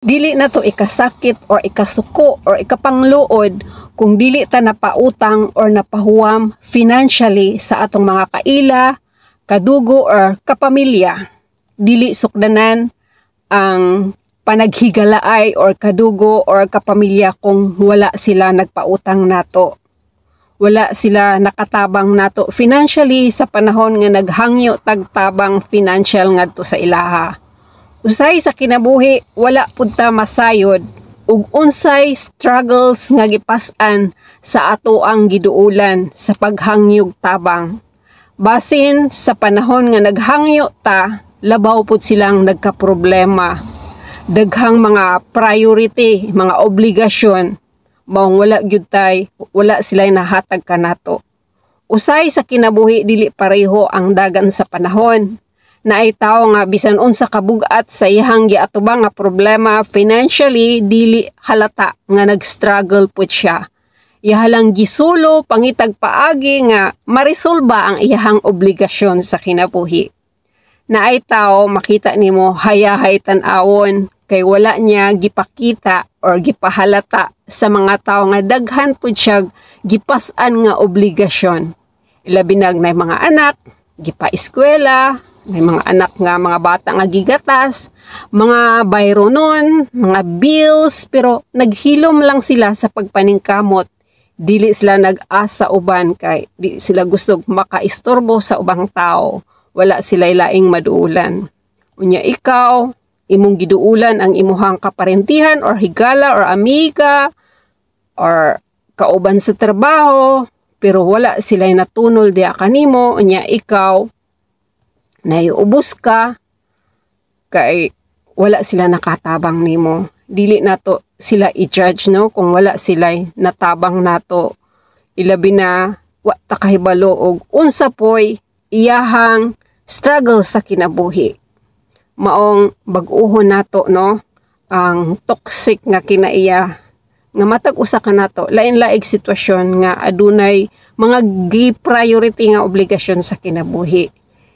Dili na to ikasakit or ikasuko or ikapangluod kung dili ta napautang or napahuwam financially sa atong mga kaila, kadugo or kapamilya. Dili sukdanan ang panaghigalaay or kadugo or kapamilya kung wala sila nagpautang nato. Wala sila nakatabang nato financially sa panahon nga naghangyo tag tabang financial ngadto sa ilaha. Usay sa kinabuhi, wala pud ta masayod ug unsay struggles nga gipas-an sa ato ang giduulan sa paghangyog tabang. Basin sa panahon nga naghangyo ta, labaw pud silang nagkaproblema. Daghang mga priority, mga obligasyon, maong wala gyud tay, wala sila nahatag kanato. Usay sa kinabuhi, dili pareho ang dagan sa panahon. Naay tawo nga bisan unsa kabugat sa iyang giatubang nga problema financially, dili halata nga nag-struggle pud siya. Iyaha lang gisulo pangitag paagi nga maresolba ang iyahang obligasyon sa kinabuhi. Naay tawo, makita nimo hayahay tan-awon kay wala niya gipakita or gipahalata sa mga tawo nga daghan pud siya gipas-an nga obligasyon. Ilabi na mga anak, gipa-eskwela, may mga anak nga mga bata nga gigatas, mga bayronon, mga bills, pero naghilom lang sila sa pagpaningkamot. Dili sila nag-asa uban kay di sila gusto makaistorbo sa ubang tao. Wala sila laing maduulan. Unya ikaw, imong giduulan ang imuhang kaparentihan or higala or amiga or kauban sa trabaho, pero wala sila natunol diha kanimo. Unya ikaw, naiubos ka kay wala sila nakatabang nimo. Dili nato sila i-judge, no, kung wala sila natabang nato, ilabi na wa ta kahibalo og unsa poy iyahang struggle sa kinabuhi. Maong bag-uhon nato, no, ang toxic nga kinaiya nga matag usa kanato lain-laing sitwasyon nga adunay mga gi-priority nga obligasyon sa kinabuhi.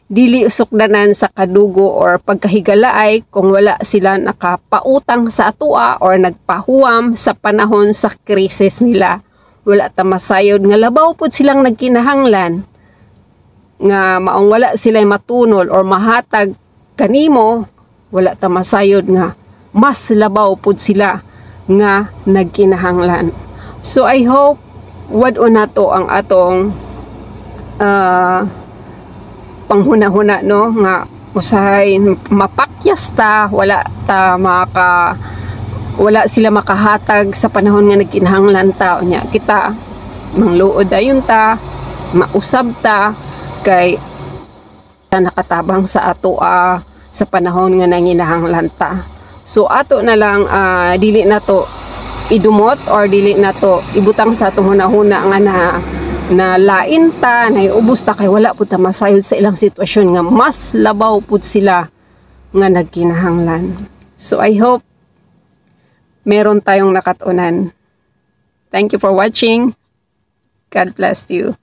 Dili usukdanan sa kadugo or pagkahigalaay kung wala sila nakapautang sa atoa or nagpahuwam sa panahon sa krisis nila. Wala ta masayod nga labaw pud silang nagkinahanglan nga maong wala sila matunol or mahatag kanimo. Wala ta masayod nga mas labaw pud sila nga nagkinahanglan. So I hope wad-on nato ang atong panghuna-huna, no, nga usahay mapakyas ta, wala ta maka wala sila makahatag sa panahon nga nagkinahanglan ta, unya kita mangluod dayon ta, mausab ta kay nakatabang sa ato sa panahon nga nanginahanglan ta. So ato na lang dili na to idumot or dili na to ibutang sa atong hunahuna nga na na lain ta, naiubos ta kay wala pud ta masayod sa ilang sitwasyon nga mas labaw pud sila nga nagkinahanglan. So I hope meron tayong nakatunan. Thank you for watching. God bless you.